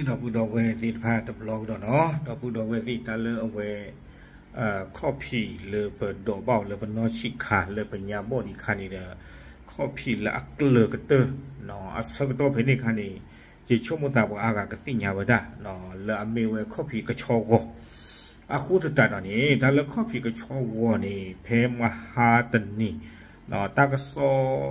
ဒီပုၢ်ဒီဝဲၢ်သ့ၣ်တဖၣ်တဘျီကဒီးနီၤ, ဒီပုၢ်ဒီဝဲၢ်သ့ၣ်တၢ်လၢအဝဲ ခီၣ်ဖံးလၢပဒိးဘၣ်အီၤလၢပနီၢ်ဆံးခါလၢပညါဘီၣ်ဒံးခါန့ၣ်ဒီး ခီၣ်ဖံးလၢအကျၢၤကတၢၢ် အဆၢကတီၢ်ဖဲန့ၣ်ခါန့ၣ် ယဆိကမိၣ်သးပှၤအါဂၤကသ့ၣ်ညါဝဲဒၣ် လၢအမ့ၢ်ဝဲခီၣ်ဖံးကဆီဂီၤ အဃိသတးဒီးန့ၣ် တၢ်လၢခီၣ်ဖံးကဆီဂီၤန့ၣ် ဖဲမဟါတနံၤ တၢ်ကစီၣ်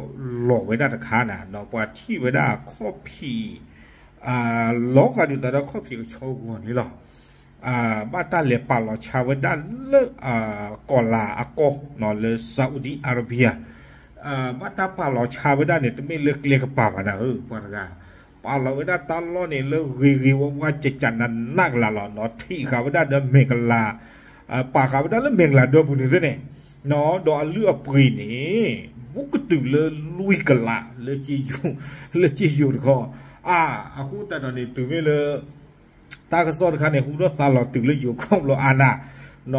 လီၤဝဲဒၣ်တခါနၤ ပှၤထံၣ်ဝဲဒၣ်ခီၣ်ဖံး လီၤဂာ်ဒ်သိးဒီးခီၣ်ဖံးကဆီဂီၤန့ၣ်လီၤ. ဘၣ်တၢ်လဲၤပာ်လီၤဆါဝဲဒၣ်လၢ ကီၢ်လၤအကီၢ် လၢ Saudi Arabia ဘၣ်တၢ်ပာ်လီၤဆါဝဲဒၣ်န့ၣ် တမ့ၢ်လၢကျဲကပၤဘၣ်နၤဧၢ ပှၤတဂၤ ပာ်လီၤဝဲဒၣ်တၢ်လီၢ်န့ၣ်လၢဂ့ၤဂ့ၤဝါဝါ ကကနးနးကလးလီၤနီၤ, ထံၣ်ဃာ်ဝဲဒၣ်ဒီးမဲာ်ကလၤ ပာ်ဃာ်ဝဲဒၣ်လၢမဲာ်ကလၤဒၢပူၤန့ၣ်သ့ၣ်န့ၣ် ဒီးအလုၢ်အပှ့ၤန့ၣ် ဘူးကတုၤလၢလွံၢ်ကလး လၢစ့ယိၤတခီ အါ အဃိသတးဒီးန့ၣ် တုၤမ့ၢ်လၢ တၢ်ကစီၣ်တခါန့ၣ် ဟူထီၣ်သါလီၤတုၤလၢယိၤကီၢ်ဘျီအါနၤ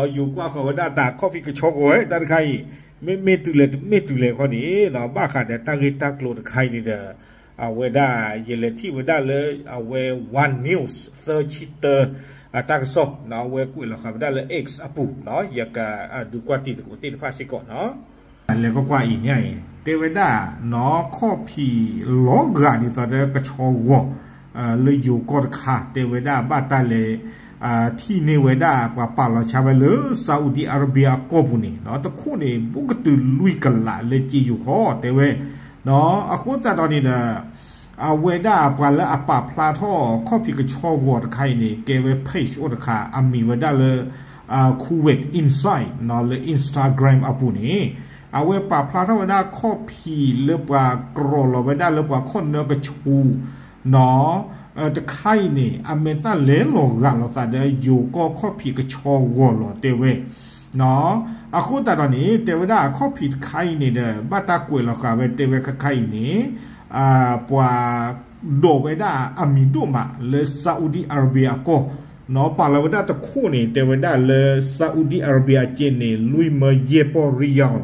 ယိၤကွၢ်ဃီၤဝဲဒၣ်တၢ်ခီၣ်ဖံးကဆီဂီၤ တၢ်တခါအံၤ မ့မ့ၢ်တုၤလဲၣ်တမ့ၢ်တုၤလဲၣ်ခီန့ၣ် ဘၣ်ဃးဒီးတၢ်ဂ့ၢ်တၢ်ကျိၤတခါအံၤန့ၣ်ဒီး အဝဲဒၣ် ယလဲၤထံၣ်ဝဲဒၣ်လၢ အဝဲ One News သၢဆံတၢ တၢ်ကစီၣ် အဝဲကွဲးလီၤဃာ်ဝဲဒၣ်လၢ X အပူၤ ယကဒုးကွၢ်တံၤသကိးသ့ၣ်တဖၣ်စ့ၢ်ကီးနီၤ လဲၤကွၢ်ကွၢ်အံၤန့ၣ် တဲဝဲဒၣ်နီၤ ခီၣ်ဖံးလီၤဂာ်ဒ်သိးဒီးကဆီဂီၤ လၢယိၤကီၢ်တခါ တဲဝဲဒၣ်ဘၣ်တၢ်လဲၤ ထံၣ်န့ၢ်ဝဲဒၣ်ပှၤပာ်လီၤဆါဝဲလၢ Saudi Arabia အကီၢ်ပူၤန့ၣ် တခိၣ်န့ၣ် ဘူးကတုၤလွံၢ်ကလးလၢစ့ယိၤခီ တဲဝဲ အဃိသတးဒီးန့ၣ်ဒီး အဝဲဒၣ်ပှၤလၢအပာ်ဖျါထီၣ်ခီၣ်ဖံးကဆီဂီၤတခါအံၤန့ၣ် ကဲဝဲ page အိၣ်တခါ အမံၤဝဲဒၣ်လၢ Kuwait Insight လၢ Instagram အပူၤန့ၣ် အဝဲပာ်ဖျါထီၣ်ဝဲဒၣ်ခီၣ်ဖံးလၢပှၤကြီၢ်လီၤဝဲဒၣ်လၢပှၤခီၣ်နၢကဆူး တခါအံၤန့ၣ် အမဲာ်သၣ်လဲၤလီၤဂာ်လိာ်သးဒီးယိၤကီၢ်ခီၣ်ဖံးကဆီဂီၤလီၤတဲဝဲ အဃိသတးဒီးန့ၣ် တဲဝဲဒၣ်အခီၣ်ဖံးတခါအံၤန့ၣ်ဒီး ဘၣ်တၢ်ကွဲးလီၤဃာ်ဝဲတဲဝဲခဲခါအံၤန့ၣ် ပှၤဒိးဝဲဒၣ်အမံၤဒိၣ်မးလၢ Saudi Arabia အကီၢ် ပာ်လီၤဝဲဒၣ်တခိၣ်န့ၣ် တဲဝဲဒၣ်လၢ Saudi Arabia အကဲန့ၣ် လွံၢ်မၢယဲၢ်ပီၢ် riyal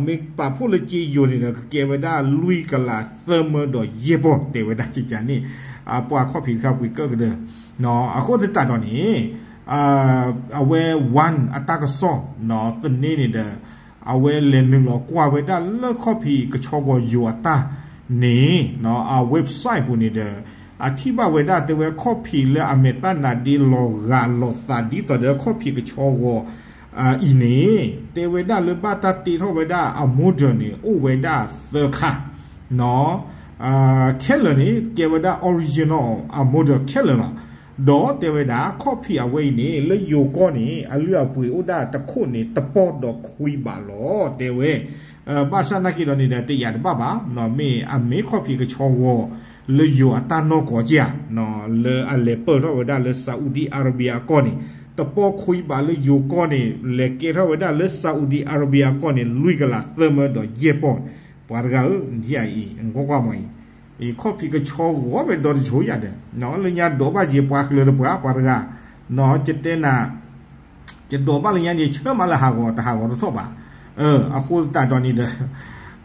မ့ၢ်ပာ်ဖှိၣ်လၢစ့ယိၤန့ၣ်ဒီး ကကဲဝဲဒၣ်လွံၢ်ကလးသၢမၢဒီးယဲၢ်ပီၢ် တဲဝဲဒၣ်ကကန့ၣ် ပှၤခီၣ်ဖံးတခါပှ့ၤကၢၣ်ကဒၢ အဃိသတးဒီးန့ၣ် အဝဲ One အတၢ်ကစီၣ်သန့န့ၣ်ဒီး အဝဲလဲၤနုာ်လီၤကွၢ်ဝဲဒၣ်လၢခီၣ်ဖံးကဆီဂီၤယိၤအတၢ်န့ၣ် အ website ပူၤန့ၣ်ဒီး အထံၣ်ဘၣ်ဝဲဒၣ်တဲဝဲခီၣ်ဖံးလၢအမဲာ်သၣ်နးဒ့လီၤဂာ်လိာ်သးဒ်သိးဒီးခီၣ်ဖံးကဆီဂီၤ အံၤန့ၣ် တဲဝဲဒၣ်လၢဘၣ်တၢ်တ့ထီၣ်ဝဲဒၣ်အ model န့ၣ် အိၣ်ဝဲဒၣ်သၢခါ ခဲလၢာ်န့ၣ် ကဲဝဲဒၣ် original အ model ခဲလၢာ်လီၤ. ဒီးတဲဝဲဒၣ် ခီၣ်ဖံးအဝဲအံၤန့ၣ် လၢယိၤကီၢ်န့ၣ် အလုၢ်အပှ့ၤအိၣ်ဒၣ်တခိၣ်န့ၣ် တပီၢ်ဒီးခွံဘးလီၤ တဲဝဲ ဘၣ်ဆၣ်နာ်က့ဒီးန့ၣ်ဒီး တယာ်တဘၣ်ဘၣ် မ့ၢ်အမ့ၢ်ခီၣ်ဖံးကဆီဂီၤ လၢယိၤအတၢ်နီၢ်ကီၢ်က့ဧါ လၢအလဲၤပၢၢ်ထီၣ်ဝဲဒၣ်လၢ Saudi Arabia အကီၢ်န့ၣ် တပီၢ်ခွံဘးလၢယိၤကီၢ်န့ၣ် လဲၤကဲထီၣ်ဝဲဒၣ်လၢ Saudi Arabia အကီၢ်န့ၣ် လွံၢ်ကလးသၢမၢဒီးယဲၢ်ပီၢ် ပှၤတဂၤဧၢ နထံၣ်အံၤ နကွၢ်ကွၢ်မးအံၤ ခီၣ်ဖံးကဆီဂီၤဝဲဒီတဆိယၤဒီး လၢညါဒိးဘၣ်က့ၤပှၤကျၢၤတပှၤ ပှၤတဂၤ ကတဲနၤ ကဒိးဘၣ်လၢညါန့ၣ် ဆၢမးလၢဟးဂီၤ တဟးဂီၤတထီၣ်ဘၣ်. အဃိသတးဒီးန့ၣ်ဒီး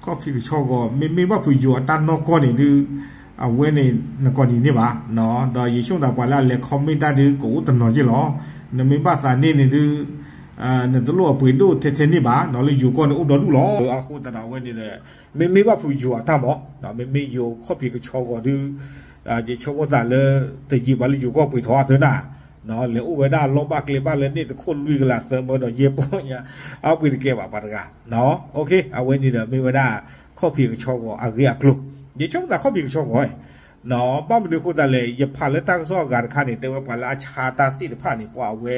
ခီၣ်ဖံးကဆီဂီၤ မ့မ့ၢ်ဘၣ်ဖုးယိၤအတၢ်နီၢ်ကီၢ်န့ၣ်ဒုး အဝဲန့ၣ် နကိးနံၤန့ၢ်ဘၣ် ဒီးယဆိကမိၣ်သးပှၤလၢအလဲၤ comment တၢ်ဒုး ကအိၣ်တနီၤယ့ၢ်လီၤ. နမ့ၢ်ဘၣ်သးန့ၢ်န့ၣ်ဒုး နတလိၣ်အပှ့ၤဒိၣ်ထဲထဲန့ၣ်ဘၣ် လၢယိၤကီၢ်န့ၣ်အိၣ်ဒီဒူၣ်လီၤ. အဃိသတးဒီးအဝဲန့ၣ်ဒီး မ့မ့ၢ်ဘၣ်ဖုးယိၤအတၢ်မး မ့မ့ၢ်ယိၤခီၣ်ဖံးကဆီဂီၤဒုး ယဆိကမိၣ်သးလၢ တယံာ်ဘၣ်လၢယိၤကီၢ်ပှ့ၤထီၣ်အသၢနၤ လဲၤအိၣ်ဝဲဒၣ်လီၢ်ဘၣ်ကျဲဘၣ်လၢန့ၣ်တခိၣ်လွံၢ်ကလးသၢမၢဒီးယဲၢ်ပီၢ်ညါ အပှ့ၤတကဲဘၣ်ပှၤတဂၤ အဝဲန့ၣ်ဒီးမ့ၢ်ဝဲဒၣ် ခီၣ်ဖံးကဆီဂီၤအဂ့ၢ်အကျိၤ ယဆိကမိၣ်သးခီၣ်ဖံးကဆီဂီၤ ဘၣ်မနုၤအဃိသတးလဲၣ် ယဖးလၢတၢ်ကစီၣ်အဂၤတခါန့ၣ် တဲဝဲပှၤလၢအဆါတၢ်သ့ၣ်တဖၣ်န့ၣ် ပှၤအဝဲ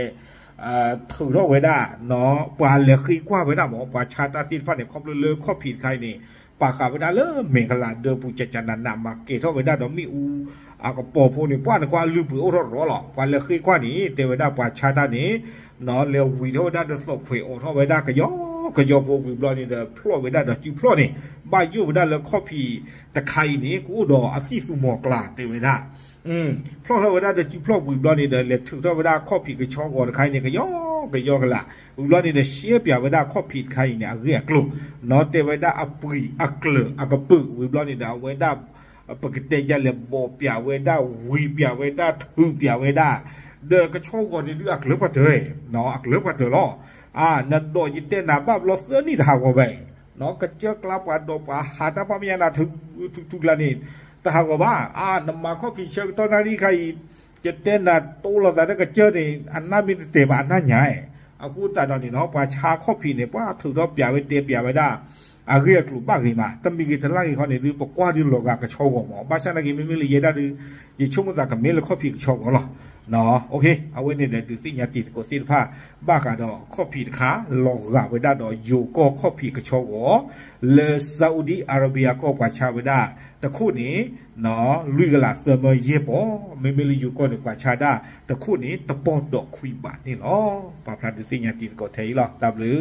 ထုးထီၣ်ဝဲဒၣ် ပှၤလဲၤဃ့ကွၢ်ဝဲဒၣ်မး ပှၤဆါတၢ်သ့ၣ်တဖၣ်န့ၣ် ခီဖျိလၢခီၣ်ဖံးတခါအံၤန့ၣ် ပာ်ဃာ်ဝဲဒၣ်လၢမဲာ်ကလၤဒၢပူၤ ကကနးနးမၤကဲၤထီၣ်ဝဲဒၣ်ဒီးမ့ၣ်အူ အကပီၤဖိန့ၣ် ပှၤနကွၢ်အလုၢ်ပှ့ၤအိၣ်ထီၣ်ရီလီၤ. ပှၤလဲၤဃ့ကွၢ်န့ၣ် တဲဝဲဒၣ်ပှၤဆါတၢ်န့ၣ် လဲၤဝံၤထီၣ်ဝဲဒၣ်ဒီးသိးခွဲးအိးထီၣ်ဝဲဒၣ်ကယီကယီဖိဝံၤဘျီန့ၣ်ဒီး ဖျီၣ်ဝဲဒၣ်ဒီးစုဖျီၣ်န့ၣ် ဘၣ်ယိၣ်ဝဲဒၣ်လၢခီၣ်ဖံးတခါအံၤန့ၣ် ကအိၣ်ဒီးအသံၣ်သူမီၤကျၢ်တဲဝဲဒၣ် ဖျီၣ်ထီၣ်ဝဲဒၣ်ဒီးစုဖျီၣ်ဝံၤဘျီန့ၣ်ဒီး လဲၤထုးထီၣ်ဝဲဒၣ်ခီၣ်ဖံးကဆီဂီၤတခါအံၤန့ၣ် ကယီကယီကလး ဝံၤဘျီန့ၣ်ဒီး ရှဲပၠးဝဲဒၣ်ခီၣ်ဖံးတခါအံၤန့ၣ် အဂ့ၢ်အကျိၤ နီၢ်တဲဝဲဒၣ်အပှံာ်အကျၢၤအကပုာ်ဝံၤဘျီန့ၣ်ဒီး အဝဲဒၣ် ပကတဲဒ်လဲၣ် ဘီၣ်ပျးဝဲဒၣ် ဝံၤပျးဝဲဒၣ် ထုးပျးဝဲဒၣ်, ဒီးကဆီဂီၤန့ၣ်ဒုးအကျၢၤပှၤတၢၢ်, အကျၢၤပှၤတၢၢ်လီၤ. နဒီးယတဲနၤဘၣ်ဘျီသၢနံၣ်တဟးဂီၤဘၣ်, ကစၢၢ်ကျါပှၤဒီးပှၤဟးတၢ်ဘၣ်မ့ၢ်ညါနၤ ထုးထုးထုးကျါန့ၣ် တဟးဂီၤဘၣ်. နမၤခီၣ်ဖံးဆၢကတီၢ်နၣ်ရံၣ်ခါအံၤ ယတဲနၤတိလိာ်သးလၢကစၢၢ်န့ၣ် အနၢ်မ့ၢ်တတဲာ်ဘၣ်အနၢ်ညါ, အဃိသတးဒီးန့ၣ်နီၤ ပှၤဆါခီၣ်ဖံးန့ၣ် ပှၤထုးထီၣ်ပျးဝဲတဲပျးဝဲဒၣ် အဂ့ၢ်အကျိၤဘၣ်ဂ့ၤမး, တမံၤဂ့ၤတလါဂ့ၤခီန့ၣ်ဒုး ပကွၢ်ဒုးလီၤဂာ်ကဆီဂီၤမး, ဘၣ်ဆၣ်နာ်က့ မ့မ့ၢ်လၢယဲဒၣ်ဒုး ယဆိကမိၣ်သးကမ့ၢ်လၢခီၣ်ဖံးကဆီဂီၤလီၤ. အဝဲန့ၣ်ဒီးဒုးသ့ၣ်ညါတံၤသကိးသ့ၣ်တဖၣ် ဘၣ်ဃးဒီးခီၣ်ဖံးတခါ လီၤဂာ်ဝဲဒၣ်ဒီးယိၤကီၢ်ခီၣ်ဖံးကဆီဂီၤ လၢ Saudi Arabia ကီၢ်ပှၤဆါဝဲဒၣ် တခိၣ်န့ၣ် လွံၢ်ကလးသၢမၢယဲၢ်ပီၢ်, မ့မ့ၢ်လၢယိၤကီၢ်န့ၣ် ပှၤဆါဒၣ် တခိၣ်န့ၣ် တပီၢ်ဒီးခွံဘးန့ၣ်လီၤ. ပာ်ဖျါဒုးသ့ၣ်ညါတံၤသကိးထဲအံၤလီၤ. တၢ်ဘျုး